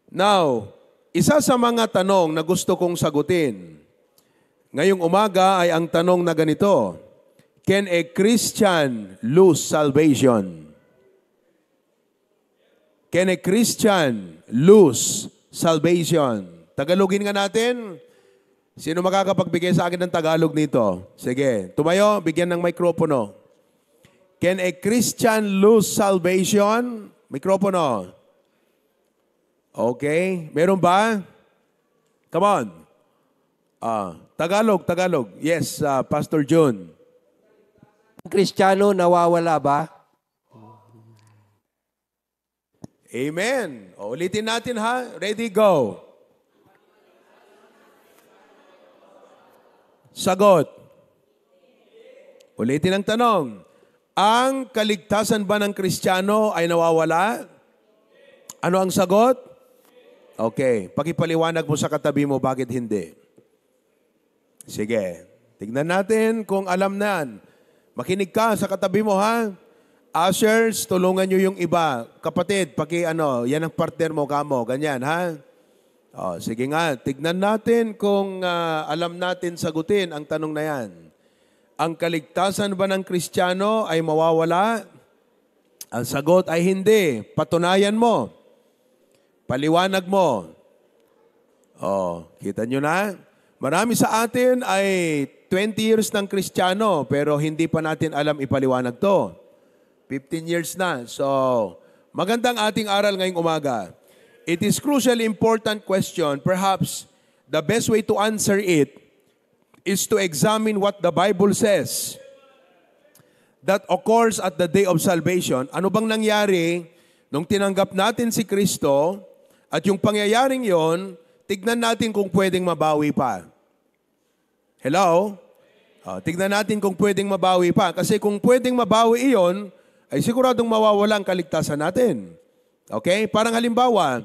Now, isa sa mga tanong na gusto kong sagutin ngayong umaga ay ang tanong na ganito: Can a Christian lose salvation? Can a Christian lose salvation? Tagalogin nga natin. Sino makakapagbigay sa akin ng Tagalog nito? Sige, tumayo, bigyan ng mikropono. Can a Christian lose salvation? Mikropono. Okay, meron ba? Come on. Tagalog. Yes, Pastor June. Ang Kristiyano nawawala ba? Amen. Ulitin natin ha. Ready, go. Sagot. Ulitin ang tanong. Ang kaligtasan ba ng Kristiyano ay nawawala? Ano ang sagot? Okay. Pakipaliwanag mo sa katabi mo bakit hindi. Sige. Tignan natin kung alam na. Makinig ka sa katabi mo ha. Ushers, tulungan nyo yung iba. Kapatid, yan ang partner mo, kamo. Ganyan ha. Sige nga, tignan natin kung alam natin sagutin ang tanong na yan. Ang kaligtasan ba ng Kristiyano ay mawawala? Ang sagot ay hindi. Patunayan mo. Paliwanag mo. Kita nyo na? Marami sa atin ay 20 years ng Kristiyano pero hindi pa natin alam ipaliwanag to. 15 years na. So, magandang ating aral ngayong umaga. It is crucially important question. Perhaps the best way to answer it is to examine what the Bible says that occurs at the day of salvation. Ano bang nangyari nung tinanggap natin si Kristo at yung pangyayaring yon, tignan natin kung pwedeng mabawi pa. Hello? Tignan natin kung pwedeng mabawi pa. Kasi kung pwedeng mabawi iyon, ay siguradong mawawala ang kaligtasan natin. Okay? Parang halimbawa,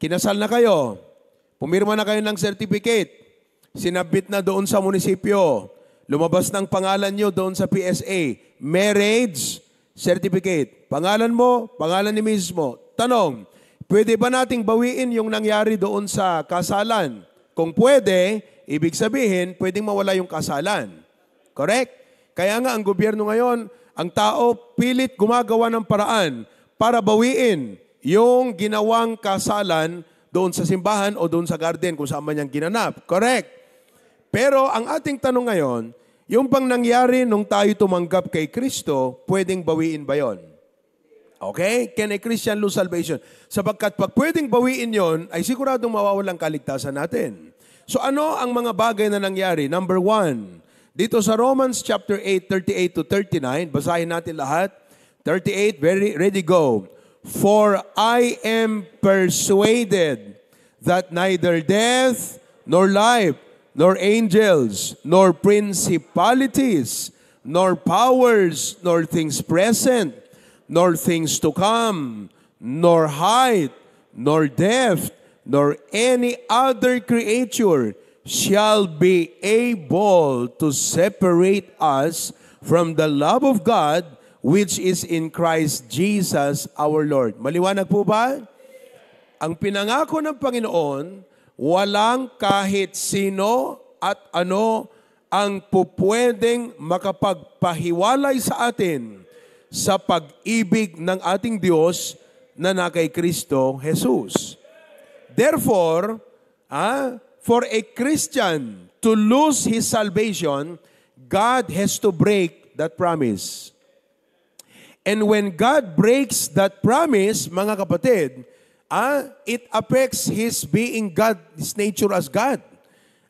kinasal na kayo, pumirma na kayo ng certificate, sinabit na doon sa munisipyo, lumabas ng pangalan nyo doon sa PSA, marriage certificate. Pangalan mo, pangalan ni mismo. Tanong, pwede ba nating bawiin yung nangyari doon sa kasalan? Kung pwede, ibig sabihin, pwedeng mawala yung kasalan. Correct? Kaya nga ang gobyerno ngayon, ang tao pilit gumagawa ng paraan para bawiin yung ginawang kasalan doon sa simbahan o doon sa garden kung saan man niyang ginanap. Correct. Pero ang ating tanong ngayon, yung bang nangyari nung tayo tumanggap kay Kristo, pwedeng bawiin ba yon? Okay? Can a Christian lose salvation? Sapagkat pag pwedeng bawiin yon, ay siguradong mawawalang kaligtasan natin. So ano ang mga bagay na nangyari? Number 1, dito sa Romans chapter 8, 38 to 39, basahin natin lahat. 38, ready, go. For I am persuaded that neither death, nor life, nor angels, nor principalities, nor powers, nor things present, nor things to come, nor height, nor depth, nor any other creature shall be able to separate us from the love of God which is in Christ Jesus our Lord. Maliwanag po ba? Ang pinangako ng Panginoon, walang kahit sino at ano ang pupwedeng makapagpahiwalay sa atin sa pag-ibig ng ating Diyos na nakay Kristo Jesus. Therefore, for a Christian to lose his salvation, God has to break that promise. And when God breaks that promise, mga kapatid, it affects His being God, His nature as God.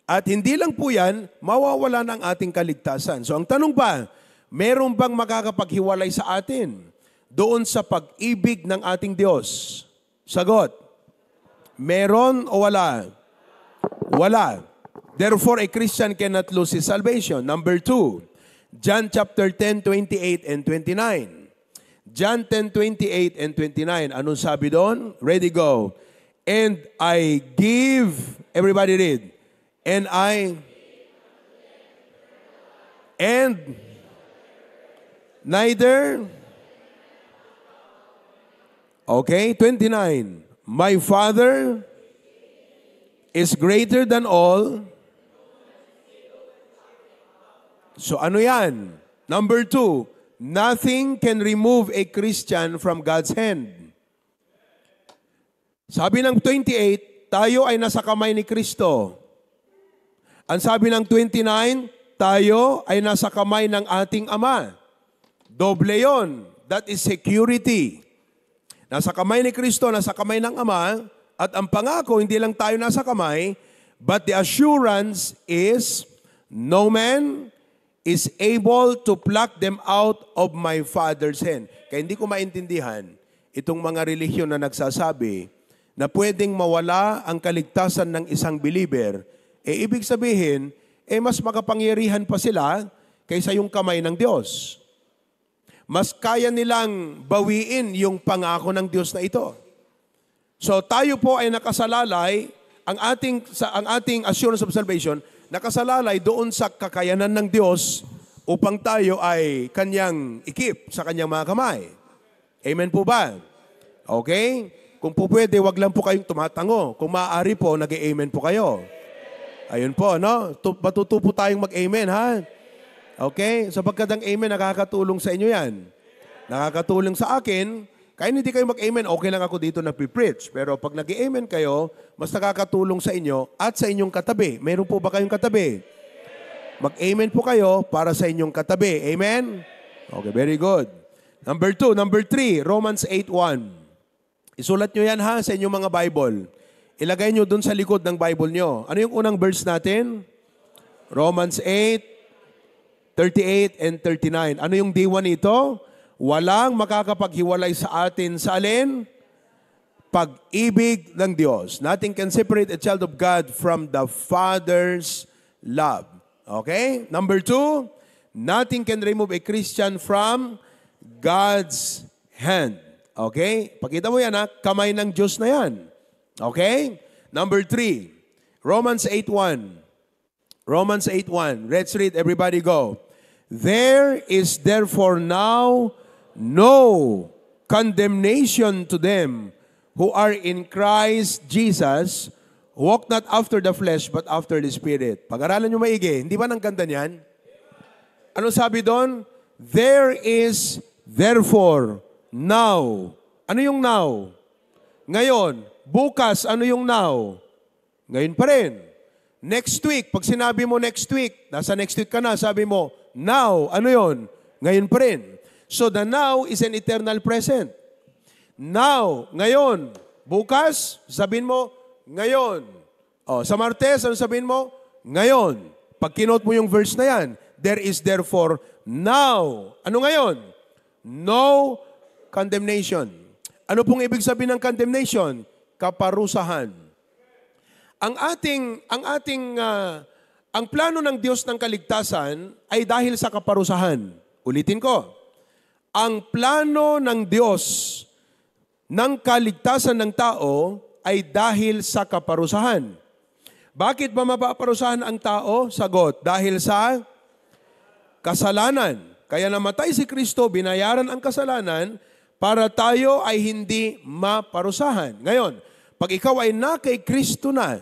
At hindi lang po yan, mawawala ng ating kaligtasan. So ang tanong ba, meron bang makakapaghiwalay sa atin doon sa pag-ibig ng ating Diyos? Sagot, meron o wala? Wala. Therefore, a Christian cannot lose his salvation. Number 2, John chapter 10, 28 and 29. John 10:28 and 29. Anong sabi doon? Ready, go. And I give, everybody read. And neither. Okay, 29. My Father is greater than all. So ano yan? Number 2, nothing can remove a Christian from God's hand. Sabi ng 28, tayo ay nasa kamay ni Kristo. Ang sabi ng 29, tayo ay nasa kamay ng ating Ama. Doble yon. That is security. Nasa kamay ni Kristo, nasa kamay ng Ama, at ang pangako, hindi lang tayo nasa kamay, but the assurance is, no man is able to pluck them out of my Father's hand. Kaya hindi ko maintindihan itong mga relihiyon na nagsasabi na pwedeng mawala ang kaligtasan ng isang believer, ibig sabihin, mas makapangyarihan pa sila kaysa yung kamay ng Diyos. Mas kaya nilang bawiin yung pangako ng Diyos na ito. So tayo po ay nakasalalay, ang ating assurance of salvation, nakasalalay doon sa kakayanan ng Diyos upang tayo ay kanyang ikip sa kanyang mga kamay. Amen po ba? Okay? Kung po pwede, wag lang po kayong tumatango. Kung maaari po, nag-amen po kayo. Ayun po, no? Matutupo tayong mag-amen, ha? Okay? Sapagkat ang amen, nakakatulong sa inyo yan. Nakakatulong sa akin. Kaya hindi kayo mag-amen, okay lang ako dito na pre-preach. Pero pag nag-amen kayo, mas nakakatulong sa inyo at sa inyong katabi. Meron po ba kayong katabi? Mag-amen po kayo para sa inyong katabi. Amen? Okay, very good. Number 2. Number 3, Romans 8:1. Isulat nyo yan ha sa inyong mga Bible. Ilagay nyo dun sa likod ng Bible nyo. Ano yung unang verse natin? Romans 8:38 and 39. Ano yung D1 nito? Walang makakapaghiwalay sa atin sa alin? Pag-ibig ng Diyos. Nothing can separate a child of God from the Father's love. Okay? Number 2, nothing can remove a Christian from God's hand. Okay? Pakita mo yan ha, kamay ng Diyos na yan. Okay? Number 3, Romans 8:1. Romans 8:1. Let's read, everybody go. There is therefore now no condemnation to them who are in Christ Jesus, walk not after the flesh, but after the Spirit. Pag-aralan nyo maigi, hindi ba nang ganda niyan? Ano sabi doon? There is therefore now. Ano yung now? Ngayon. Bukas, ano yung now? Ngayon pa rin. Next week, pag sinabi mo next week, nasa next week ka na, sabi mo, now, ano yon? Ngayon pa rin. So the now is an eternal present. Now, ngayon. Bukas, sabihin mo, ngayon. O, sa Martes, ano sabihin mo? Ngayon. Pag kinote mo yung verse na yan, there is therefore now. Ano ngayon? No condemnation. Ano pong ibig sabihin ng condemnation? Kaparusahan. Ang plano ng Diyos ng kaligtasan ay dahil sa kaparusahan. Ulitin ko. Ang plano ng Diyos ng kaligtasan ng tao ay dahil sa kaparusahan. Bakit ba mapaparusahan ang tao? Sagot, dahil sa kasalanan. Kaya namatay si Kristo, binayaran ang kasalanan para tayo ay hindi maparusahan. Ngayon, pag ikaw ay na kay Kristo na,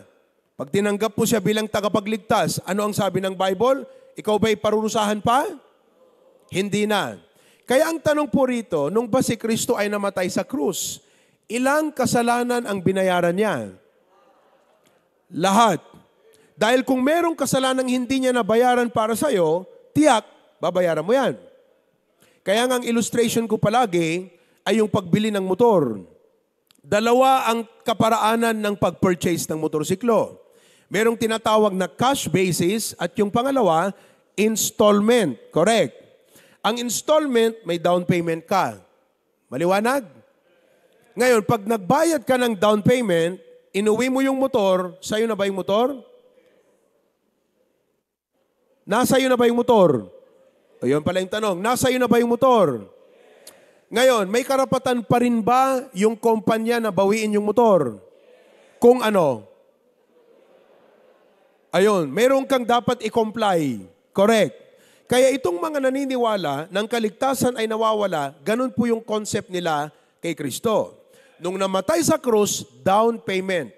pag tinanggap mo siya bilang tagapagligtas, ano ang sabi ng Bible? Ikaw ba'y parurusahan pa? Hindi na. Kaya ang tanong po rito, nung ba si Kristo ay namatay sa krus, ilang kasalanan ang binayaran niya? Lahat. Dahil kung merong kasalanang hindi niya nabayaran para sa'yo, tiyak, babayaran mo yan. Kaya ang illustration ko palagi ay yung pagbili ng motor. Dalawa ang kaparaanan ng pag-purchase ng motorsiklo. Merong tinatawag na cash basis at yung pangalawa, installment. Correct. Ang installment, may down payment ka. Maliwanag? Ngayon, pag nagbayad ka ng down payment, inuwi mo yung motor, sa'yo na ba yung motor? Nasa'yo na ba yung motor? O yun pala yung tanong, nasa'yo na ba yung motor? Ngayon, may karapatan pa rin ba yung kumpanya na bawiin yung motor? Kung ano? Ayun, meron kang dapat i-comply. Correct. Kaya itong mga naniniwala ng kaligtasan ay nawawala, ganun po yung concept nila kay Kristo. Nung namatay sa krus, down payment.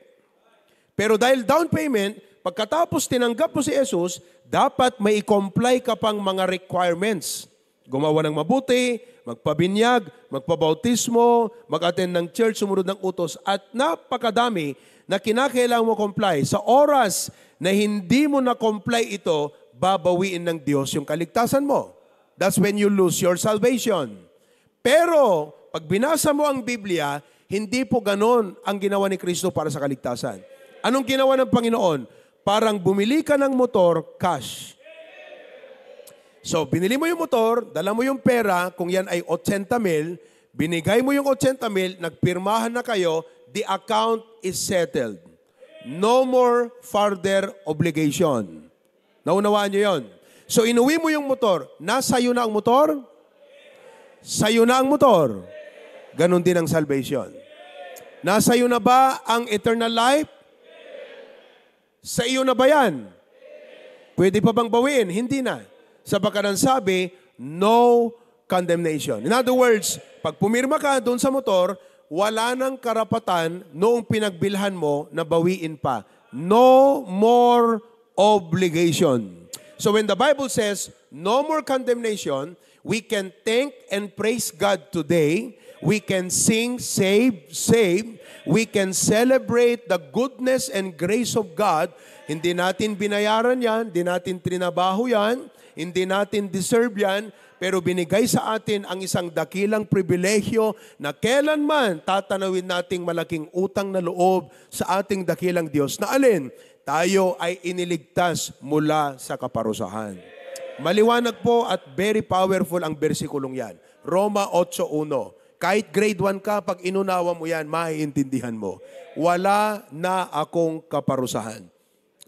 Pero dahil down payment, pagkatapos tinanggap mo si Jesus, dapat may i-comply ka pang mga requirements. Gumawa ng mabuti, magpabinyag, magpabautismo, mag-attend ng church, sumunod ng utos, at napakadami na kinakailangan mo comply. Sa oras na hindi mo na-comply ito, babawiin ng Diyos yung kaligtasan mo. That's when you lose your salvation. Pero, pag binasa mo ang Biblia, hindi po ganon ang ginawa ni Kristo para sa kaligtasan. Anong ginawa ng Panginoon? Parang bumili ka ng motor, cash. So, binili mo yung motor, dala mo yung pera, kung yan ay 80,000, binigay mo yung 80,000, nagpirmahan na kayo, the account is settled. No more further obligation. Naunawaan nyo yun. So, inuwi mo yung motor. Nasa'yo na ang motor? Sa'yo na ang motor. Ganon din ang salvation. Nasa'yo na ba ang eternal life? Sa iyo na ba yan? Pwede pa bang bawiin? Hindi na. Sapagkat ang sabi, no condemnation. In other words, pag pumirma ka doon sa motor, wala nang karapatan noong pinagbilhan mo na bawiin pa. No more obligation. So when the Bible says, no more condemnation, we can thank and praise God today. We can sing, save, save. We can celebrate the goodness and grace of God. Hindi natin binayaran yan, hindi natin trinabaho yan, hindi natin deserve yan, pero binigay sa atin ang isang dakilang pribilehyo na kailanman tatanawin nating malaking utang na loob sa ating dakilang Diyos na alin? Tayo ay iniligtas mula sa kaparusahan. Maliwanag po at very powerful ang bersikulong yan. Roma 8:1. Kahit grade 1 ka, pag inunawa mo yan, maiintindihan mo. Wala na akong kaparusahan.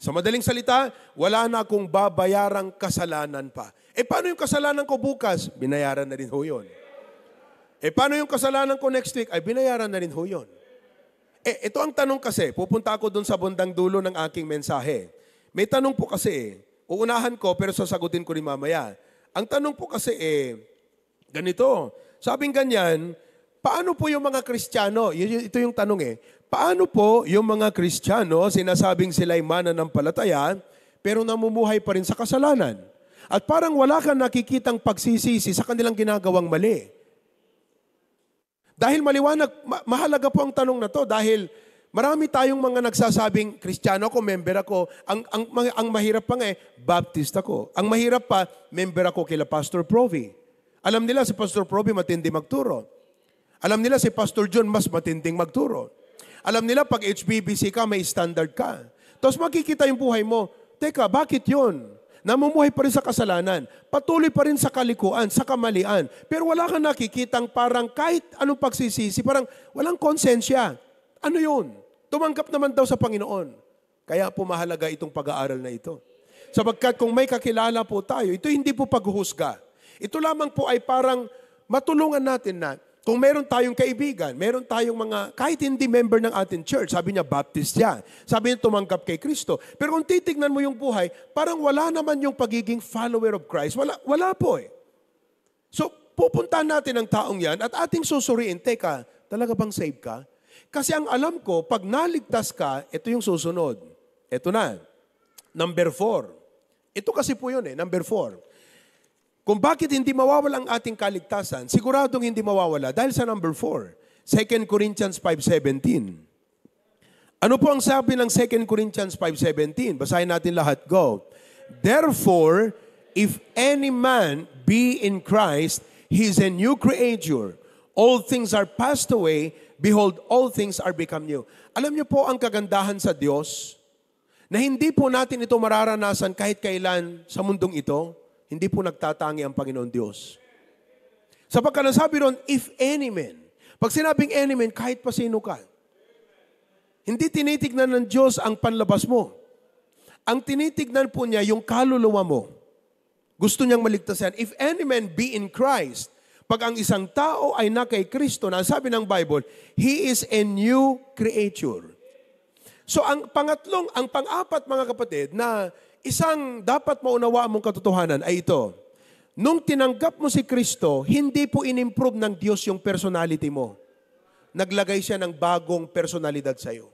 Sa madaling salita, wala na akong babayarang kasalanan pa. Paano yung kasalanan ko bukas? Binayaran na rin ho yun. Paano yung kasalanan ko next week? Ay, binayaran na rin ho yun. Ito ang tanong kasi, pupunta ako dun sa bundang dulo ng aking mensahe. May tanong po kasi, uunahan ko pero sasagutin ko rin mamaya. Ang tanong po kasi ganito, sabing ganyan, paano po yung mga Kristiyano, ito yung tanong paano po yung mga Kristiyano, sinasabing sila'y mananampalataya, pero namumuhay pa rin sa kasalanan? At parang wala kang nakikitang pagsisisi sa kanilang ginagawang mali. Dahil maliwanag, mahalaga po ang tanong na to dahil marami tayong mga nagsasabing, Kristiyano ako, member ako. Ang mahirap pa Baptist ako. Ang mahirap pa, member ako kila Pastor Provi. Alam nila si Pastor Provi matindi magturo. Alam nila si Pastor John mas matinding magturo. Alam nila pag HBBC ka, may standard ka. Tapos makikita yung buhay mo, teka, bakit yun? Namumuhay pa rin sa kasalanan, patuloy pa rin sa kalikuan, sa kamalian. Pero wala kang nakikitang parang kahit anong pagsisisi, parang walang konsensya. Ano yun? Tumanggap naman daw sa Panginoon. Kaya po mahalaga itong pag-aaral na ito. Sapagkat kung may kakilala po tayo, ito hindi po paghuhusga. Ito lamang po ay parang matulungan natin na kung meron tayong kaibigan, meron tayong mga, kahit hindi member ng ating church, sabi niya, Baptist siya. Sabi niya, tumanggap kay Kristo. Pero kung titignan mo yung buhay, parang wala naman yung pagiging follower of Christ. Wala po So, pupuntahan natin ang taong yan at ating susuriin, teka, talaga bang save ka? Kasi ang alam ko, pag naligtas ka, ito yung susunod. Ito na. Number 4. Ito kasi po yun number 4. Kung bakit hindi mawawala ang ating kaligtasan, siguradong hindi mawawala dahil sa number 4, 2 Corinthians 5:17. Ano po ang sabi ng 2 Corinthians 5:17? Basahin natin lahat. Go. Therefore, if any man be in Christ, he is a new creature. All things are passed away. Behold, all things are become new. Alam niyo po ang kagandahan sa Diyos, na hindi po natin ito mararanasan kahit kailan sa mundong ito. Hindi po nagtatangi ang Panginoon Diyos. Sapagkat nasabi ron, if any man. Pag sinabing any man, kahit pa sino ka. Hindi tinitignan ng Diyos ang panlabas mo. Ang tinitignan po niya yung kaluluwa mo. Gusto niyang maligtasan. If any man be in Christ, pag ang isang tao ay na kay Kristo, na sabi ng Bible, he is a new creature. So ang pang-apat mga kapatid, na isang dapat maunawaan mong katotohanan ay ito. Nung tinanggap mo si Kristo, hindi po in-improve ng Diyos yung personality mo. naglagay siya ng bagong personalidad sa iyo.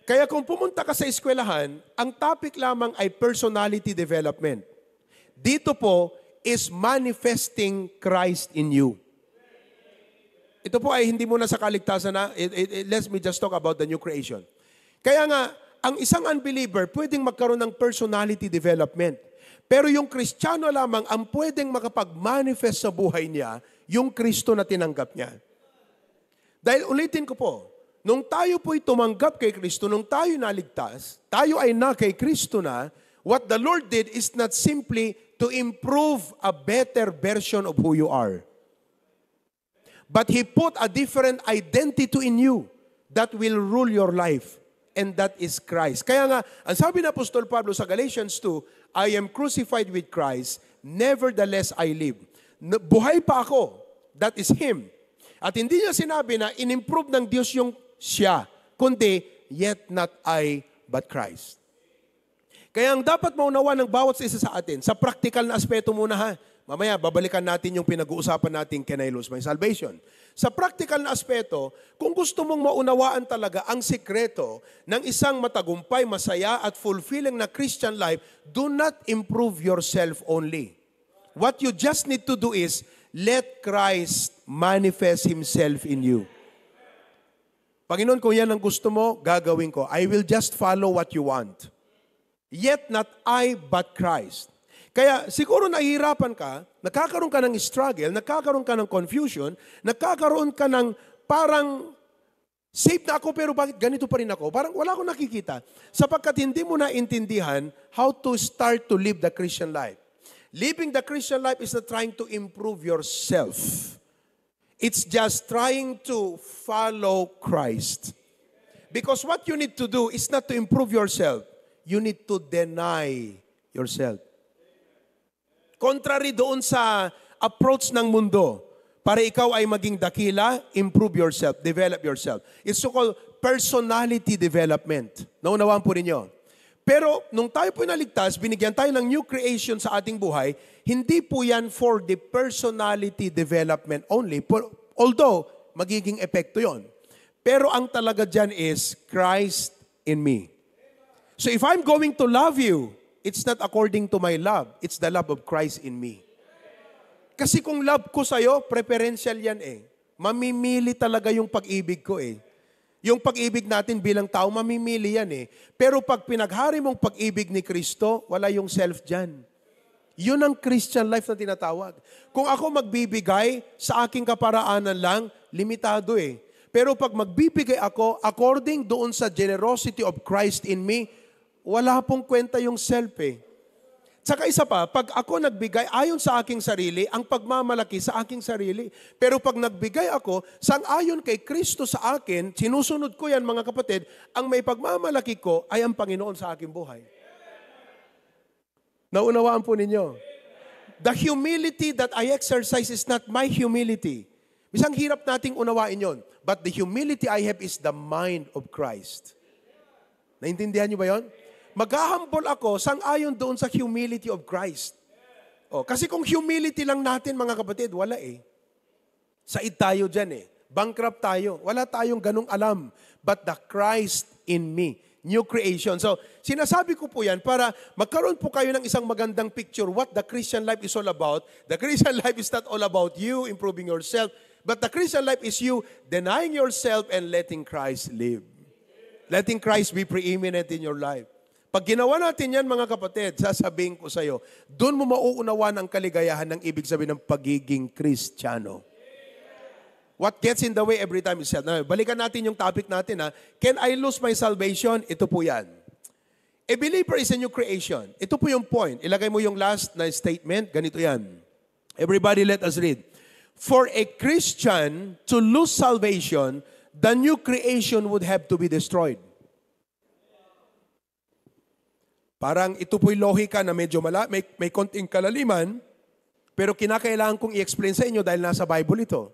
Kaya kung pumunta ka sa eskwelahan, ang topic lamang ay personality development. Dito po is manifesting Christ in you. Ito po ay hindi muna sa kaligtasan na, let me just talk about the new creation. Kaya nga, ang isang unbeliever pwedeng magkaroon ng personality development. Pero yung Kristiyano lamang ang pwedeng makapag-manifest sa buhay niya yung Kristo na tinanggap niya. Dahil ulitin ko po, nung tayo po'y tumanggap kay Kristo, nung tayo naligtas, tayo ay na kay Kristo na, what the Lord did is not simply to improve a better version of who you are. But He put a different identity in you that will rule your life. And that is Christ. Kaya nga, ang sabi ng Apostol Pablo sa Galatians 2, I am crucified with Christ, nevertheless I live. Buhay pa ako, that is Him. At hindi niya sinabi na in-improve ng Diyos yung siya, kundi, yet not I, but Christ. Kaya ang dapat maunawa ng bawat isa sa atin, sa practical na aspeto muna ha, mamaya babalikan natin yung pinag-uusapan natin, can I lose my salvation? Sa practical na aspeto, kung gusto mong maunawaan talaga ang sikreto ng isang matagumpay, masaya at fulfilling na Christian life, do not improve yourself only. What you just need to do is, let Christ manifest Himself in you. Panginoon, kung yan ang gusto mo, gagawin ko. I will just follow what you want. Yet not I, but Christ. Kaya siguro nahihirapan ka, nagkakaroon ka ng struggle, nagkakaroon ka ng confusion, nagkakaroon ka ng parang safe na ako pero bakit ganito pa rin ako? Parang wala akong nakikita. Sapagkat hindi mo naintindihan how to start to live the Christian life. Living the Christian life is not trying to improve yourself. It's just trying to follow Christ. Because what you need to do is not to improve yourself. You need to deny yourself. Contrary doon sa approach ng mundo, para ikaw ay maging dakila, improve yourself, develop yourself. It's so-called personality development. Naunawaan po ninyo. Pero nung tayo po naligtas, binigyan tayo ng new creation sa ating buhay, hindi po yan for the personality development only. Although, magiging epekto yon. Pero ang talaga dyan is Christ in me. So if I'm going to love you, it's not according to my love. It's the love of Christ in me. Kasi kung love ko sa'yo, preferential yan eh. Mamimili talaga yung pag-ibig ko eh. Yung pag-ibig natin bilang tao, mamimili yan eh. Pero pag pinaghari mong pag-ibig ni Kristo, wala yung self dyan. Yun ang Christian life na tinatawag. Kung ako magbibigay sa aking kaparaanan lang, limitado eh. Pero pag magbibigay ako, according doon sa generosity of Christ in me, wala pong kwenta yung self eh. Tsaka isa pa, pag ako nagbigay ayon sa aking sarili, ang pagmamalaki sa aking sarili. Pero pag nagbigay ako, sang-ayon kay Kristo sa akin, sinusunod ko yan mga kapatid, ang may pagmamalaki ko ay ang Panginoon sa aking buhay. Naunawaan po ninyo? The humility that I exercise is not my humility. Bisang hirap nating unawain yon. But the humility I have is the mind of Christ. Naintindihan niyo ba yon? Mag-humble ako sang-ayon doon sa humility of Christ. Oh, kasi kung humility lang natin mga kapatid, wala eh. Said tayo dyan eh. Bankrupt tayo. Wala tayong ganong alam. But the Christ in me. New creation. So, sinasabi ko po yan para magkaroon po kayo ng isang magandang picture what the Christian life is all about. The Christian life is not all about you improving yourself, but the Christian life is you denying yourself and letting Christ live. Letting Christ be preeminent in your life. Pag ginawa natin yan, mga kapatid, sasabihin ko sa iyo, doon mo mauunawan ang kaligayahan ng ibig sabihin ng pagiging Kristiyano. What gets in the way every time is self. Balikan natin yung topic natin. Can I lose my salvation? Ito po yan. A believer is a new creation. Ito po yung point. Ilagay mo yung last na statement. Ganito yan. Everybody let us read. For a Christian to lose salvation, the new creation would have to be destroyed. Parang ito po'y lohika na medyo may konting kalaliman, pero kinakailangan kong i-explain sa inyo dahil nasa Bible ito.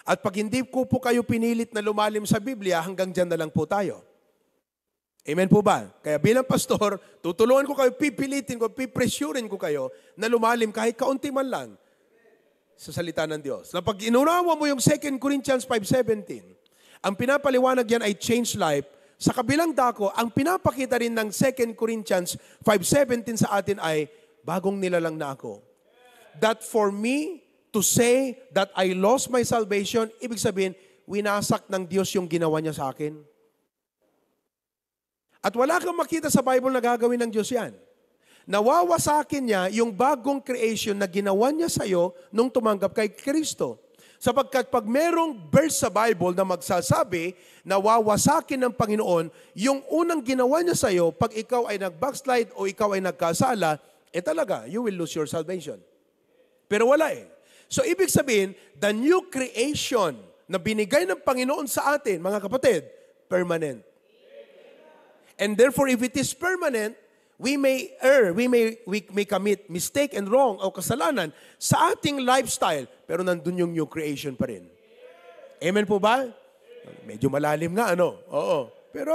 At pag hindi ko po kayo pinilit na lumalim sa Biblia, hanggang dyan na lang po tayo. Amen po ba? Kaya bilang pastor, tutulungan ko kayo, pipilitin ko, pipresurein ko kayo na lumalim kahit kaunti man lang. sa salita ng Diyos. Na pag inunawa mo yung 2 Corinthians 5:17, ang pinapaliwanag yan ay change life. Sa kabilang dako, ang pinapakita rin ng 2 Corinthians 5:17 sa atin ay, bagong nilalang na ako. That for me to say that I lost my salvation, ibig sabihin, winasak ng Diyos yung ginawa niya sa akin. At wala kang makita sa Bible na gagawin ng Diyos yan. Nawawasakin niya yung bagong creation na ginawa niya sa iyo nung tumanggap kay Kristo. Sapagkat pag merong verse sa Bible na magsasabi na wawasakin ng Panginoon, yung unang ginawa niya sa iyo, pag ikaw ay nag-backslide o ikaw ay nagkasala, talaga, you will lose your salvation. Pero wala eh. So ibig sabihin, the new creation na binigay ng Panginoon sa atin, mga kapatid, permanent. And therefore, if it is permanent, we may err, we may commit mistake and wrong o kasalanan sa ating lifestyle, pero nandun yung new creation pa rin. Amen po ba? Medyo malalim nga, ano? Oo. Pero,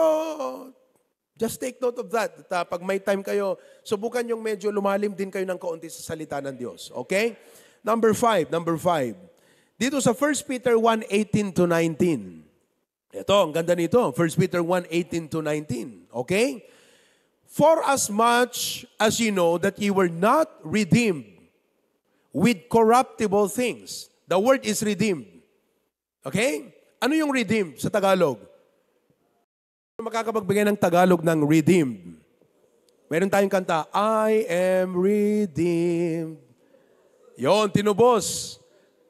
just take note of that. At, pag may time kayo, subukan yung medyo lumalim din kayo ng kaunti sa salita ng Diyos. Okay? Number 5. Dito sa 1 Peter 1:18-19. Ito, ang ganda nito. 1 Peter 1:18-19. Okay? For as much as you know that you were not redeemed with corruptible things. The word is redeemed. Okay? Ano yung redeemed sa Tagalog? Makakapagbigay ng Tagalog ng redeemed. Meron tayong kanta, I am redeemed. Yon, tinubos.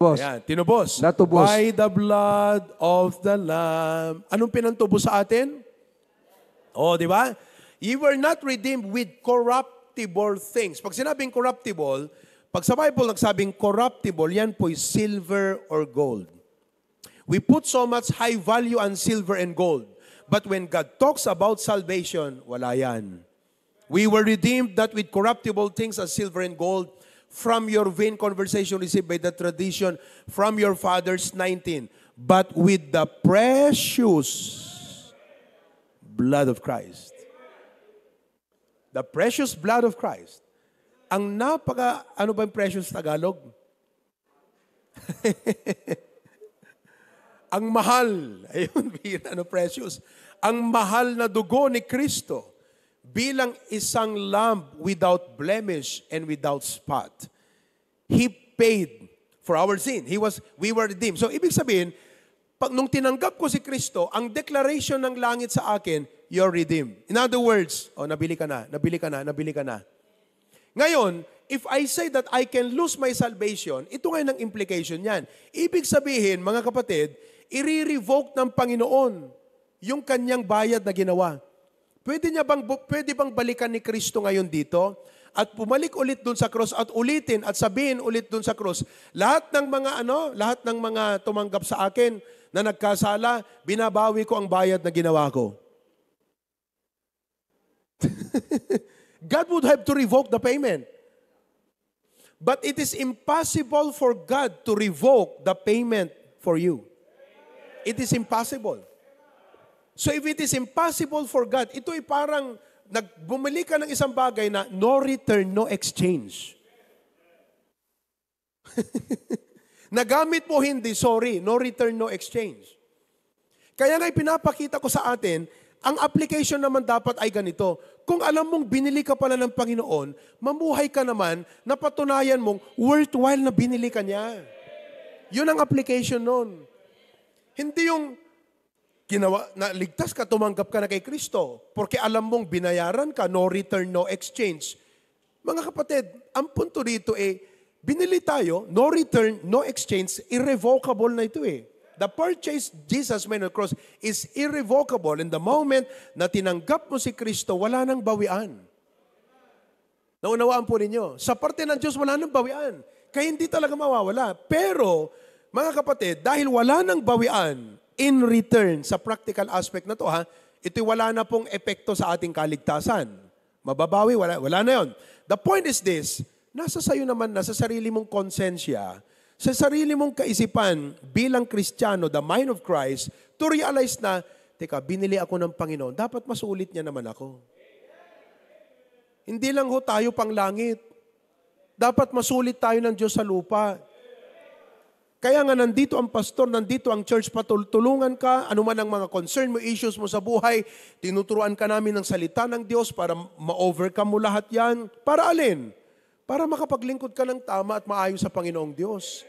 Boss, Ayan, tinubos. natubos. By the blood of the Lamb. Anong pinantubos sa atin? Oh, di ba? You were not redeemed with corruptible things. Pag sinabing corruptible, pag sa Bible nagsabing corruptible, yan po'y silver or gold. We put so much high value on silver and gold. But when God talks about salvation, wala yan. We were redeemed not with corruptible things as silver and gold, from your vain conversation received by the tradition from your fathers, 19, but with the precious blood of Christ. The precious blood of Christ. Ang ano ba yung precious Tagalog? Ang mahal. Ayun, precious. Ang mahal na dugo ni Kristo bilang isang lamb without blemish and without spot. He paid for our sin. We were redeemed. So, ibig sabihin, nung tinanggap ko si Kristo, ang declaration ng langit sa akin, you're redeemed. In other words, nabili ka na. Ngayon, if I say that I can lose my salvation, ito ngayon ang implication niyan. Ibig sabihin, mga kapatid, i-revoke ng Panginoon yung kanyang bayad na ginawa. Pwede bang balikan ni Kristo ngayon dito at pumalik ulit dun sa cross at ulitin at sabihin ulit dun sa cross, lahat ng mga tumanggap sa akin na nagkasala, binabawi ko ang bayad na ginawa ko. God would have to revoke the payment. But it is impossible for God to revoke the payment for you. It is impossible. So if it is impossible for God, ito ay parang bumili ka ng isang bagay na no return, no exchange. Nagamit mo hindi, sorry, no return, no exchange. Kaya nga'y pinapakita ko sa atin, ang application naman dapat ay ganito. Kung alam mong binili ka pala ng Panginoon, mamuhay ka naman na patunayan mong worthwhile na binili ka niya. Yun ang application nun. Hindi yung ligtas ka, tumanggap ka na kay Kristo. Porque alam mong binayaran ka, no return, no exchange. Mga kapatid, ang punto dito binili tayo, no return, no exchange, irrevocable na ito The purchase Jesus made on the cross is irrevocable. In the moment na tinanggap mo si Kristo, wala nang bawian. Naunawaan po ninyo. Sa parte ng Diyos, wala nang bawian. Kaya hindi talaga mawawala. Pero, mga kapatid, dahil wala nang bawian, in return, sa practical aspect na to, ito'y wala na pong epekto sa ating kaligtasan. Mababawi, wala na yon. The point is this, nasa sayo naman, nasa sarili mong konsensya, sa sarili mong kaisipan bilang Kristiyano, the mind of Christ, to realize na, teka, binili ako ng Panginoon, dapat masulit niya naman ako. Hindi lang tayo pang langit. Dapat masulit tayo ng Diyos sa lupa. Kaya nga nandito ang pastor, nandito ang church, patulungan ka, anuman ang mga concern mo, issues mo sa buhay, tinuturuan ka namin ng salita ng Diyos para ma-overcome mo lahat yan. Para alin? Para makapaglingkod ka ng tama at maayos sa Panginoong Diyos.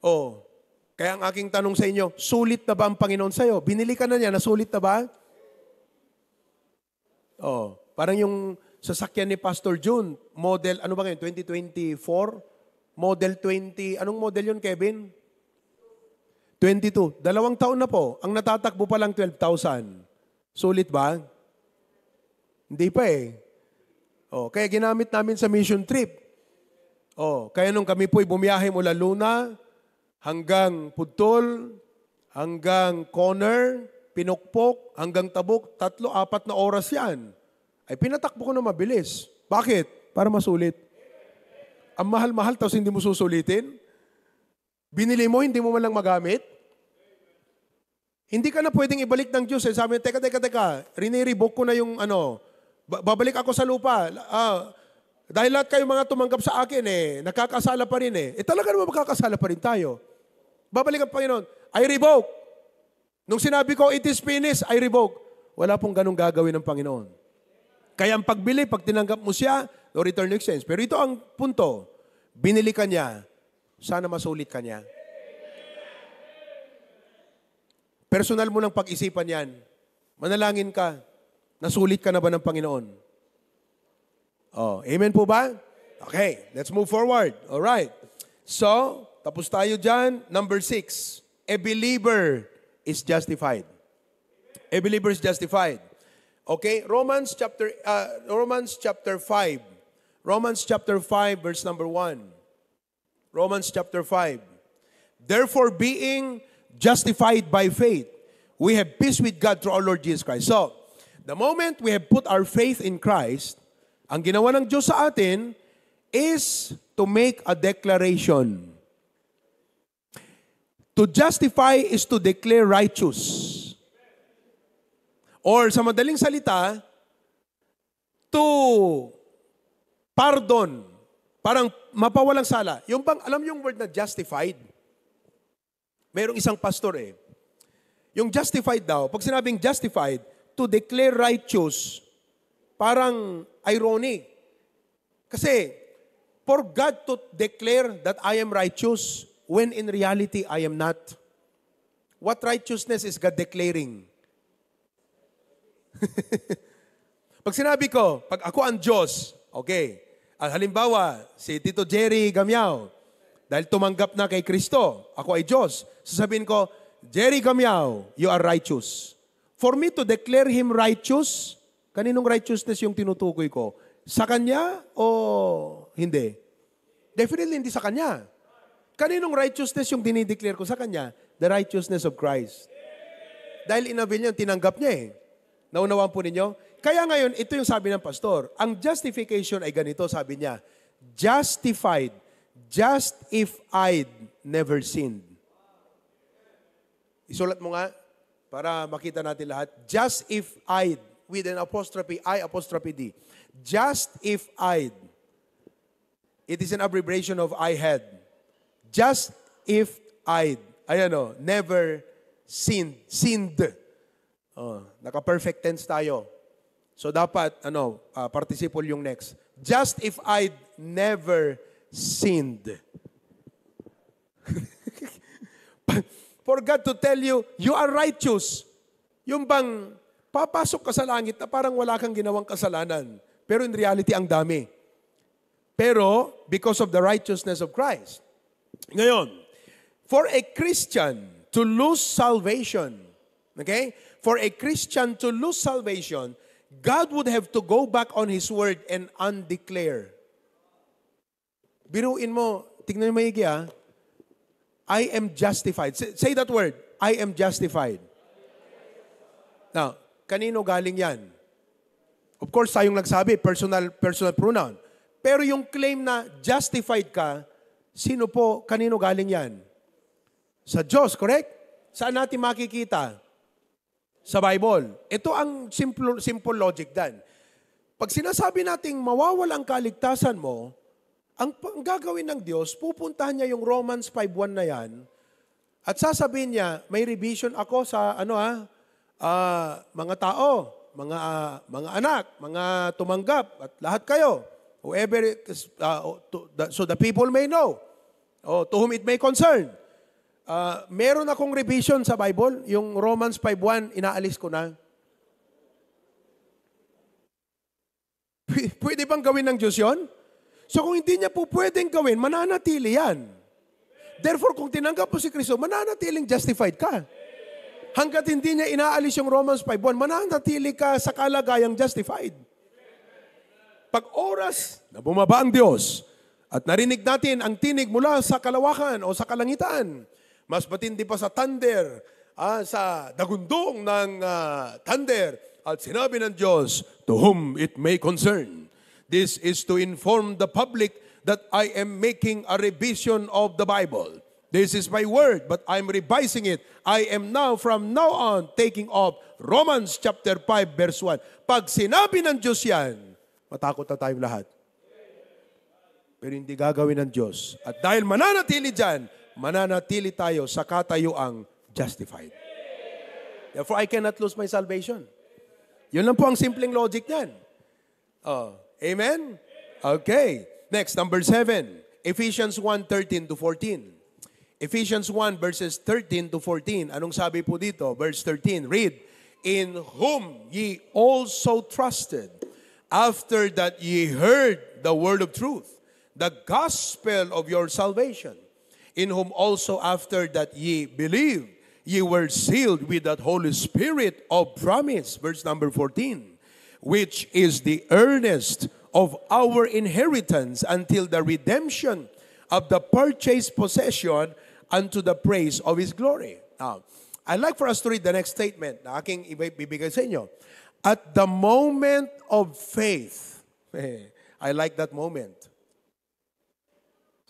Oh, kaya ang aking tanong sa inyo, sulit na ba ang Panginoon sa'yo? Binili ka na niya, nasulit na ba? Oh, parang yung sasakyan ni Pastor June, model, ano ba ngayon, 2024? Model 20, anong model yun, Kevin? 22. 2 taon na po. Ang natatakbo pa lang 12,000. Sulit ba? Hindi pa eh. Oh, kaya ginamit namin sa mission trip. Oh, kaya nung kami po'y bumiyahe mula Luna hanggang Pudtol, hanggang Conner, Pinukpok, hanggang Tabuk, 3-4 na oras yan. Ay pinatakbo ko na mabilis. Bakit? Para masulit. Ang mahal-mahal tapos hindi mo susulitin? Binili mo, hindi mo man lang magamit? Hindi ka na pwedeng ibalik ng Diyos. Eh. Sabi, teka, riniriboke ko na yung babalik ako sa lupa. Dahil lahat kayo mga tumanggap sa akin nakakasala pa rin talaga naman makakasala pa rin tayo. Babalik ang Panginoon, I revoke. Nung sinabi ko, it is finished, I revoke. Wala pong ganong gagawin ng Panginoon. Kaya ang pagbili, pag tinanggap mo siya, no return no exchange. Pero ito ang punto, binili ka niya, sana masulit ka niya. Personal mo ng pag-isipan yan. Manalangin ka, nasulit ka na ba ng Panginoon? Oh, amen po ba? Okay, let's move forward. All right. So, tapos tayo dyan. Number 6, a believer is justified. A believer is justified. Okay, Romans chapter 5. Romans chapter 5 verse number 1. Romans chapter 5. Therefore, being justified by faith, we have peace with God through our Lord Jesus Christ. So, the moment we have put our faith in Christ, ang ginawa ng Diyos sa atin is to make a declaration. To justify is to declare righteous. Or sa madaling salita, to pardon. Parang mapawalang sala. Yung bang, alam yung word na justified? Mayroong isang pastor Yung justified daw, pag sinabing justified, to declare righteous, parang ironic. Kasi, for God to declare that I am righteous, when in reality, I am not. What righteousness is God declaring? Pag sinabi ko, pag ako ang Diyos, okay. Halimbawa, si Tito Jerry Gamiao, dahil tumanggap na kay Kristo, ako ay Diyos. Sasabihin ko, Jerry Gamiao, you are righteous. For me to declare him righteous, kaninong righteousness yung tinutukoy ko? Sa kanya o hindi? Definitely hindi sa kanya. Kaninong righteousness yung dinideclare ko sa kanya? The righteousness of Christ. Dahil inabil niya, tinanggap niya Naunawaan po ninyo? Kaya ngayon, ito yung sabi ng pastor. Ang justification ay ganito, sabi niya. Justified, just if I'd never sinned. Isulat mo nga, para makita natin lahat. Just if I'd, with an apostrophe, I apostrophe D. Just if I'd. It is an abbreviation of I had. Just if I'd. Ayan never sinned. Sinned. Naka-perfect tense tayo. So dapat, participle yung next. Just if I'd never sinned. For God to tell you, you are righteous. Yung bang, papasok ka sa langit na parang wala kang ginawang kasalanan. Pero in reality, ang dami. Pero, because of the righteousness of Christ. Ngayon, for a Christian to lose salvation, okay? For a Christian to lose salvation, God would have to go back on His word and undeclare. Biruin mo, tignan mo maigi I am justified. Say that word, I am justified. Now, kanino galing yan? Of course, tayong nagsabi, personal pronoun. Pero yung claim na justified ka, sino po, kanino galing yan? Sa Diyos, correct? Saan natin makikita? Sa Bible. Ito ang simple logic dan. Pag sinasabi nating mawawala ang kaligtasan mo, ang gagawin ng Diyos, pupuntahan niya yung Romans 5:1 na yan, at sasabihin niya, may revision ako sa mga tao, mga anak, mga tumanggap, at lahat kayo. Whoever, so the people may know, to whom it may concern. Meron akong revision sa Bible, yung Romans 5:1, inaalis ko na. Pwede bang gawin ng Diyos yun? So kung hindi niya po pwedeng gawin, mananatili yan. Therefore, kung tinanggap mo si Kristo, mananatiling justified ka. Hanggat hindi niya inaalis yung Romans 5:1, mananatili ka sa kalagayang justified. Pag oras na bumaba ang Diyos at narinig natin ang tinig mula sa kalawakan o sa kalangitan, mas matindi pa sa thunder, sa dagundong ng thunder, at sinabi ng Diyos, to whom it may concern. This is to inform the public that I am making a revision of the Bible. This is my word, but I'm revising it. I am now, from now on, taking off Romans chapter 5, verse 1. Pag sinabi ng Diyos yan, matakot na tayong lahat. Pero hindi gagawin ng Diyos. At dahil mananatili dyan, mananatili tayo sa katayuang justified. Therefore, I cannot lose my salvation. Yun lang po ang simpleng logic niyan. Amen? Okay. Next, number 7. Ephesians 1:13-14. Ephesians 1 verses 13-14. Anong sabi po dito? Verse 13. Read. In whom ye also trusted, after that ye heard the word of truth, the gospel of your salvation, in whom also after that ye believed, ye were sealed with that Holy Spirit of promise. Verse number 14. Which is the earnest of our inheritance until the redemption of the purchased possession unto the praise of His glory. Now, I'd like for us to read the next statement na aking ibibigay sa inyo. At the moment of faith. I like that moment.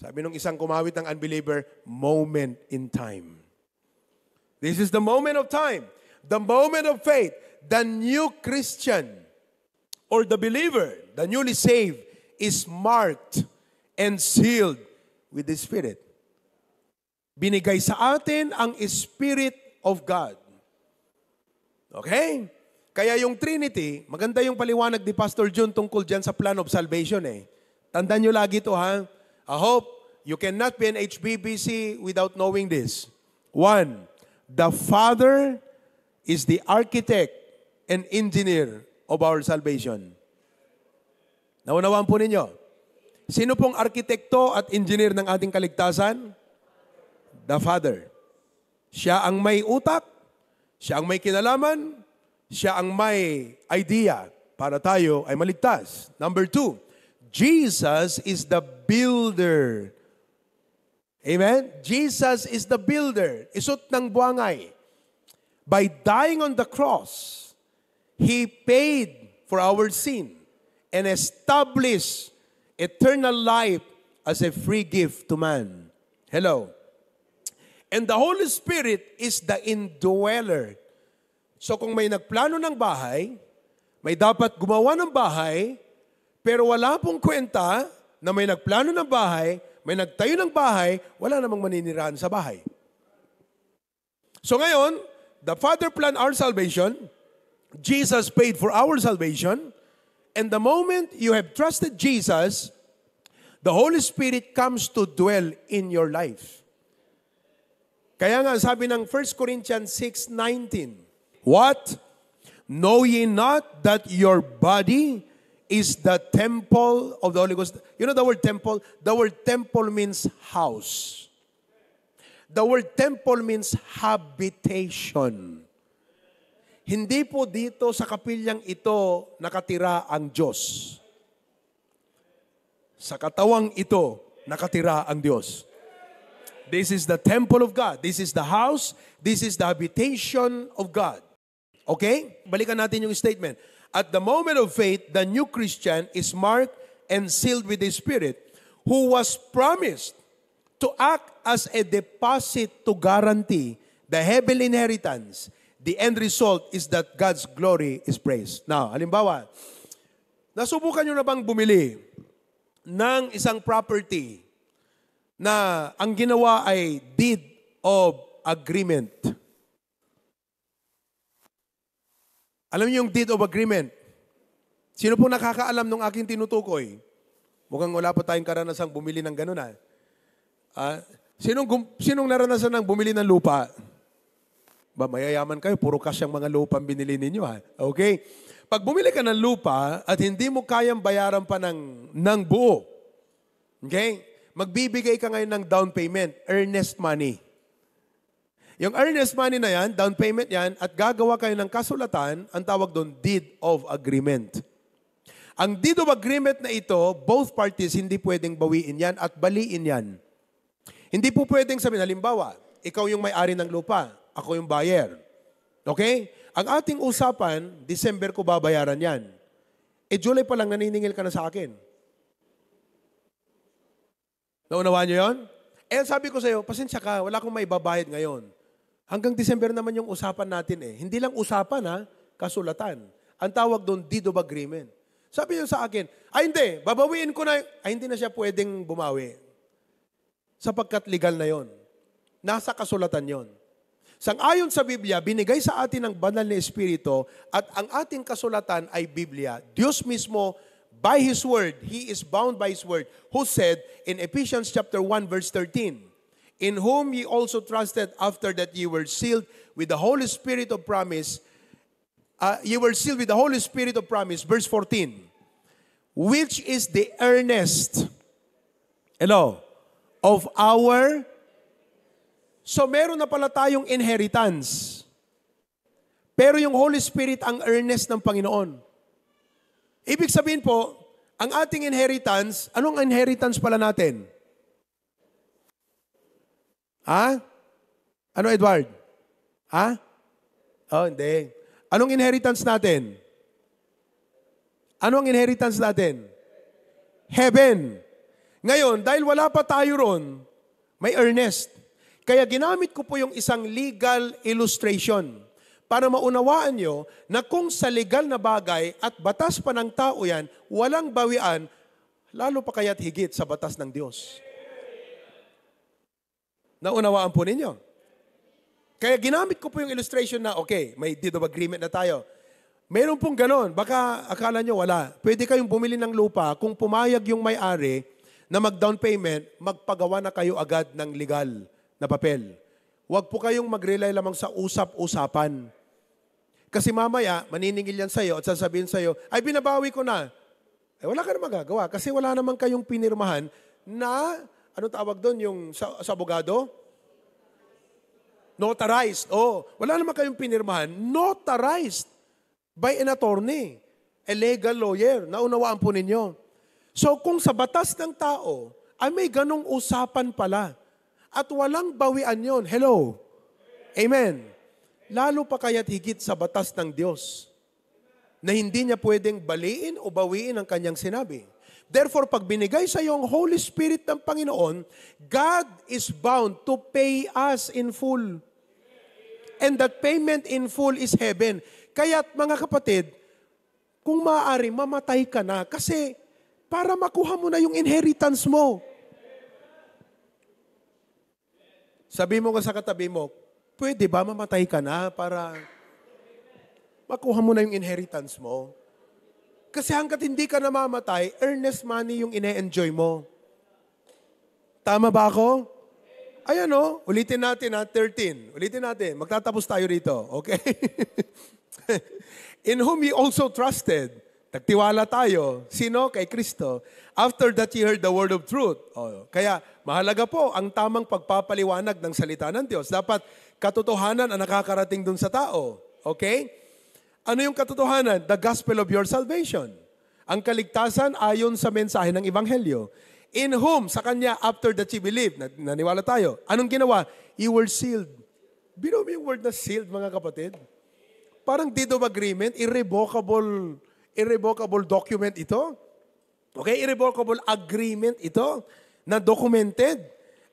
Sabi nung isang kumawit ng unbeliever, moment in time. This is the moment of time. The moment of faith. The new Christian or the believer, the newly saved, is marked and sealed with the Spirit. Binigay sa atin ang Spirit of God. Okay? Kaya yung Trinity, maganda yung paliwanag ni Pastor Jun tungkol dyan sa plan of salvation eh. Tandaan nyo lagi ito ha. I hope you cannot be an HBBC without knowing this. 1, the Father is the architect and engineer of our salvation. Naunawaan po ninyo. Sino pong arkitekto at engineer ng ating kaligtasan? The Father. Siya ang may utak, siya ang may kinalaman, siya ang may idea para tayo ay maligtas. Number 2, Jesus is the builder. Amen? Jesus is the builder. Isut ng buwangay. By dying on the cross, He paid for our sin and established eternal life as a free gift to man. Hello. And the Holy Spirit is the indweller. So kung may nagplano ng bahay, may dapat gumawa ng bahay, pero wala pong kwenta na may nagplano ng bahay, may nagtayo ng bahay, wala namang maninirahan sa bahay. So ngayon, the Father planned our salvation, Jesus paid for our salvation, and the moment you have trusted Jesus, the Holy Spirit comes to dwell in your life. Kaya nga sabi ng 1 Corinthians 6:19, what? Know ye not that your body is the temple of the Holy Ghost? You know the word temple? The word temple means house. The word temple means habitation. Hindi po dito sa kapilyang ito nakatira ang Diyos. Sa katawang ito nakatira ang Diyos. This is the temple of God. This is the house. This is the habitation of God. Okay? Balikan natin yung statement. At the moment of faith, the new Christian is marked and sealed with the Spirit, who was promised to act as a deposit to guarantee the heavenly inheritance. The end result is that God's glory is praised. Now, halimbawa, nasubukan nyo na bang bumili ng isang property na ang ginawa ay deed of agreement. Alam niyo yung deed of agreement? Sino po nakakaalam nung aking tinutukoy? Mukhang wala pa tayong karanasang bumili ng ganun Sinong naranasan ng bumili ng lupa? Ba, mayayaman kayo, puro cash ang mga lupa ang binili ninyo Okay? Pag bumili ka ng lupa at hindi mo kayang bayaran pa ng buo, okay? Magbibigay ka ngayon ng down payment, earnest money. Yung earnest money na yan, down payment yan, at gagawa kayo ng kasulatan, ang tawag doon, deed of agreement. Ang deed of agreement na ito, both parties hindi pwedeng bawiin yan at baliin yan. Hindi po pwedeng sabihin, halimbawa, ikaw yung may-ari ng lupa, ako yung buyer. Okay? Ang ating usapan, December ko babayaran yan. July pa lang naniningil ka na sa akin. Naunawaan niyo yun? Sabi ko sa iyo, pasensya ka, wala akong may babayad ngayon. Hanggang December naman yung usapan natin Hindi lang usapan kasulatan. Ang tawag doon, deed of agreement. Sabi niyo sa akin, hindi, babawiin ko na. Hindi na siya pwedeng bumawi. Sapagkat legal na yon. Nasa kasulatan yon. Sang-ayon sa Biblia, binigay sa atin ng banal na Espiritu at ang ating kasulatan ay Biblia. Diyos mismo, by His Word, He is bound by His Word, who said in Ephesians chapter 1 verse 13, in whom ye also trusted after that ye were sealed with the Holy Spirit of promise. You were sealed with the Holy Spirit of promise, verse 14, which is the earnest, of our. So meron na pala tayong inheritance. Pero yung Holy Spirit ang earnest ng Panginoon. Ibig sabihin po, ang ating inheritance, anong inheritance pala natin? Ano, Edward? Hindi. Anong inheritance natin? Anong inheritance natin? Heaven. Ngayon, dahil wala pa tayo ron, may earnest. Kaya ginamit ko po yung isang legal illustration para maunawaan nyo na kung sa legal na bagay at batas pa ng tao yan, walang bawian, lalo pa kaya't higit sa batas ng Diyos. Naunawaan po ninyo? Kaya ginamit ko po yung illustration na, okay, may deed of agreement na tayo. Meron pong ganon. Baka akala nyo wala. Pwede kayong bumili ng lupa. Kung pumayag yung may-ari na mag-down payment, magpagawa na kayo agad ng legal na papel. Huwag po kayong mag-rely lamang sa usap-usapan. Kasi mamaya, maniningil yan sa'yo at sasabihin sa'yo, ay binabawi ko na. Wala ka na magagawa kasi wala naman kayong pinirmahan na, anong tawag doon, yung sa abogado? Notarized. Wala naman kayong pinirmahan. Notarized by an attorney, a legal lawyer. Naunawaan po ninyo. So kung sa batas ng tao, ay may ganong usapan pala. At walang bawian yon. Hello? Amen. Lalo pa kaya't higit sa batas ng Diyos na hindi niya pwedeng baliin o bawiin ang kanyang sinabi. Therefore, pag binigay sa iyo ang Holy Spirit ng Panginoon, God is bound to pay us in full. And that payment in full is heaven. Kaya't mga kapatid, kung maaari, mamatay ka na kasi para makuha mo na yung inheritance mo. Sabi mo ka sa katabi mo, pwede ba mamatay ka na para makuha mo na yung inheritance mo? Kasi hanggat hindi ka namamatay, earnest money yung ine-enjoy mo. Tama ba ako? Ayan ulitin natin 13. Ulitin natin, magtatapos tayo rito. Okay? In whom ye also trusted. Nagtiwala tayo. Sino? Kay Kristo. After that ye heard the word of truth. Kaya mahalaga po ang tamang pagpapaliwanag ng salita ng Diyos. Dapat katotohanan ang nakakarating dun sa tao. Okay? Ano yung katotohanan? The gospel of your salvation. Ang kaligtasan ayon sa mensahe ng Ebanghelyo. In whom, sa Kanya, after that ye believe, naniwala tayo. Anong ginawa? You were sealed. Bino mo yung word na sealed, mga kapatid? Parang deed of agreement, irrevocable document ito. Okay, irrevocable agreement ito na documented.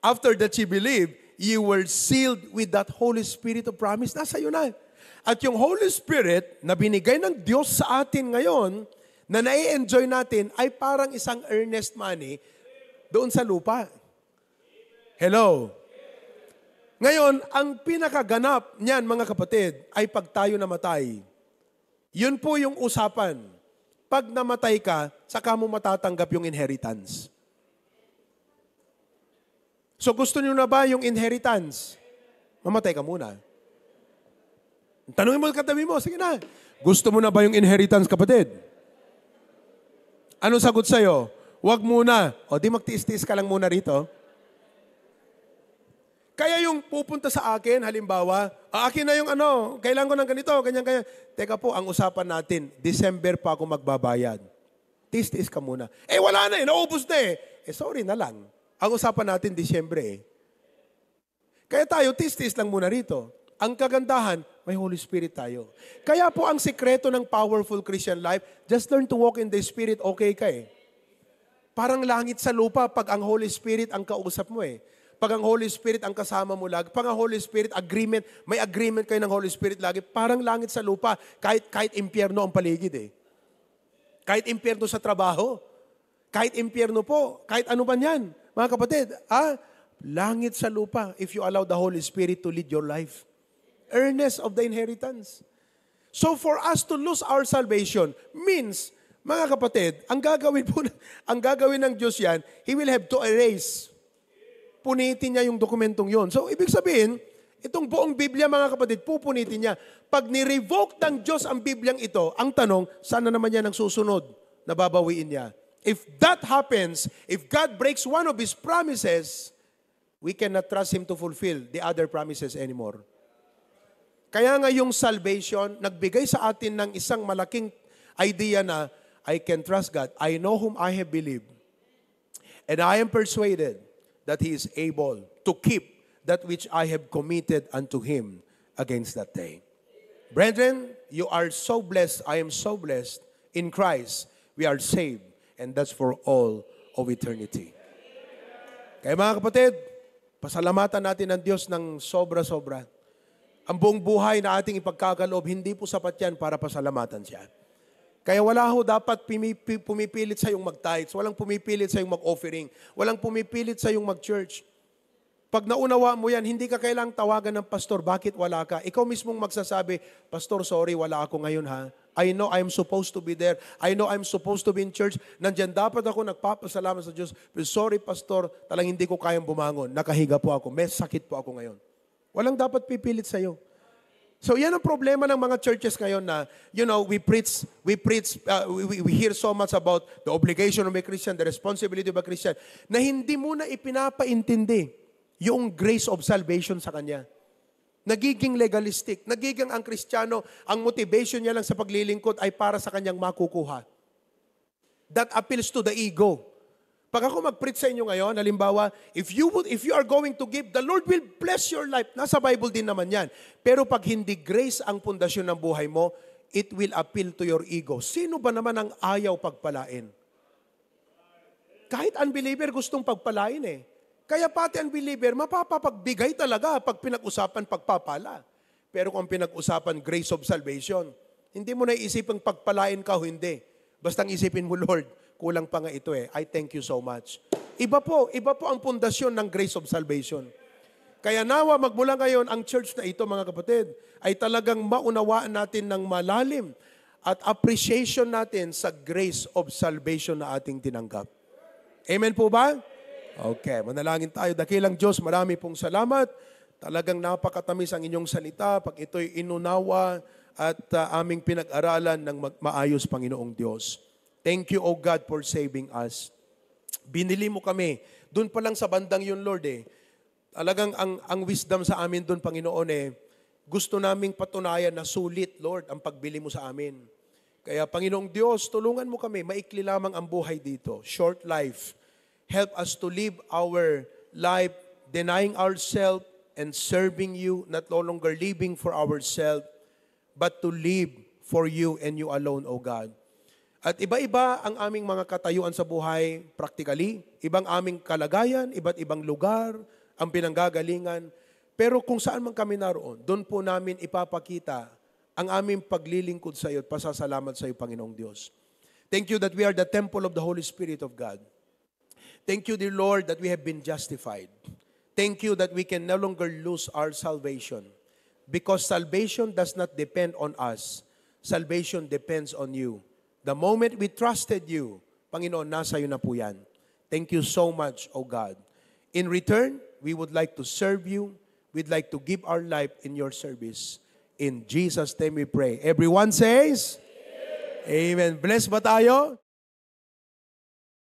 After that ye believe, you were sealed with that Holy Spirit of promise. Nasa iyo na. At yung Holy Spirit na binigay ng Diyos sa atin ngayon, na nai-enjoy natin ay parang isang earnest money doon sa lupa. Hello? Ngayon, ang pinakaganap niyan, mga kapatid, ay pag tayo namatay. Yun po yung usapan. Pag namatay ka, saka mo matatanggap yung inheritance. So gusto niyo na ba yung inheritance? Mamatay ka muna. Tanungin mo katabi mo, sige na. Gusto mo na ba yung inheritance, kapatid? Anong sagot sa'yo? Huwag muna. O di magtiis-tiis ka lang muna rito. Kaya yung pupunta sa akin, halimbawa, akin na yung kailangan ko ng ganito, ganyan. Teka po, ang usapan natin, December pa ako magbabayad. Tiis-tiis ka muna. Wala na naubos na sorry na lang. Ang usapan natin, Disyembre Kaya tayo, tiis-tiis lang muna rito. Ang kagandahan, may Holy Spirit tayo. Kaya po ang sikreto ng powerful Christian life, just learn to walk in the Spirit, okay ka Parang langit sa lupa pag ang Holy Spirit ang kausap mo Pag ang Holy Spirit ang kasama mo lagi, pag ang Holy Spirit agreement, may agreement kayo ng Holy Spirit lagi, parang langit sa lupa, kahit impyerno ang paligid Kahit impyerno sa trabaho, kahit impyerno po, kahit ano ba yan, mga kapatid, langit sa lupa if you allow the Holy Spirit to lead your life. Earnest of the inheritance. So for us to lose our salvation means, mga kapatid, ang gagawin ng Diyos yan, He will have to erase. Punitin niya yung dokumentong yon. So, ibig sabihin, itong buong Biblia, mga kapatid, pupunitin niya. Pag ni-revoke ng Diyos ang Bibliang ito, ang tanong, sana naman yan ang susunod na babawiin niya? If that happens, if God breaks one of His promises, we cannot trust Him to fulfill the other promises anymore. Kaya nga yung salvation, nagbigay sa atin ng isang malaking idea na, I can trust God. I know whom I have believed. And I am persuaded that He is able to keep that which I have committed unto Him against that day. Brethren, you are so blessed. I am so blessed. In Christ, we are saved. And that's for all of eternity. Kaya mga kapatid, pasalamatan natin ang Diyos ng sobra-sobra. Ang buong buhay na ating ipagkakaloob, hindi po sapat yan para pasalamatan siya. Kaya wala ho dapat pumipilit sa yung mag-tithes, walang pumipilit sa yung mag-offering, walang pumipilit sa yung mag-church. Pag naunawa mo yan, hindi ka kailangang tawagan ng pastor, bakit wala ka? Ikaw mismong magsasabi, Pastor, sorry, wala ako ngayon ha. I know I'm supposed to be there. I know I'm supposed to be in church. Nandyan dapat ako nagpapasalamat sa Diyos. But sorry, Pastor, talang hindi ko kayang bumangon. Nakahiga po ako. May sakit po ako ngayon. Walang dapat pipilit sa'yo. So yan ang problema ng mga churches ngayon na, we hear so much about the obligation of a Christian, the responsibility of a Christian, na hindi muna ipinapaintindi yung grace of salvation sa kanya. Nagiging legalistic. Nagiging ang Kristiyano, ang motivation niya lang sa paglilingkod ay para sa kanyang makukuha. That appeals to the ego. Pag ako mag-preach sa inyo ngayon, halimbawa, if you are going to give, the Lord will bless your life. Nasa Bible din naman yan. Pero pag hindi grace ang pundasyon ng buhay mo, it will appeal to your ego. Sino ba naman ang ayaw pagpalain? Kahit unbeliever gustong pagpalain Kaya pati unbeliever, mapapagbigay talaga pag pinag-usapan pagpapala. Pero kung pinag-usapan grace of salvation, hindi mo na isipang pagpalain ka o hindi. Bastang isipin mo, Lord, kulang pa nga ito I thank you so much. Iba po ang pundasyon ng grace of salvation. Kaya nawa magmula ngayon ang church na ito, mga kapatid, ay talagang maunawaan natin ng malalim at appreciation natin sa grace of salvation na ating tinanggap. Amen po ba? Okay, manalangin tayo. Dakilang Diyos, marami pong salamat. Talagang napakatamis ang inyong salita pag ito'y inunawa at aming pinag-aralan ng maayos, Panginoong Diyos. Thank you, O God, for saving us. Binili mo kami. Doon pa lang sa bandang yun, Lord Talagang ang wisdom sa amin doon, Panginoon gusto naming patunayan na sulit, Lord, ang pagbili mo sa amin. Kaya, Panginoong Diyos, tulungan mo kami. Maikli lamang ang buhay dito. Short life. Help us to live our life denying ourselves and serving you, not no longer living for ourselves, but to live for you and you alone, O God. At iba-iba ang aming mga katayuan sa buhay, practically. Ibang aming kalagayan, iba't ibang lugar, ang pinanggagalingan. Pero kung saan man kami naroon, doon po namin ipapakita ang aming paglilingkod sa iyo at pasasalamat sa iyo, Panginoong Diyos. Thank you that we are the temple of the Holy Spirit of God. Thank you, dear Lord, that we have been justified. Thank you that we can no longer lose our salvation. Because salvation does not depend on us. Salvation depends on you. The moment we trusted you, Panginoon, nasa iyo na po yan. Thank you so much, O God. In return, we would like to serve you. We'd like to give our life in your service. In Jesus' name we pray. Everyone says, Amen. Bless ba tayo?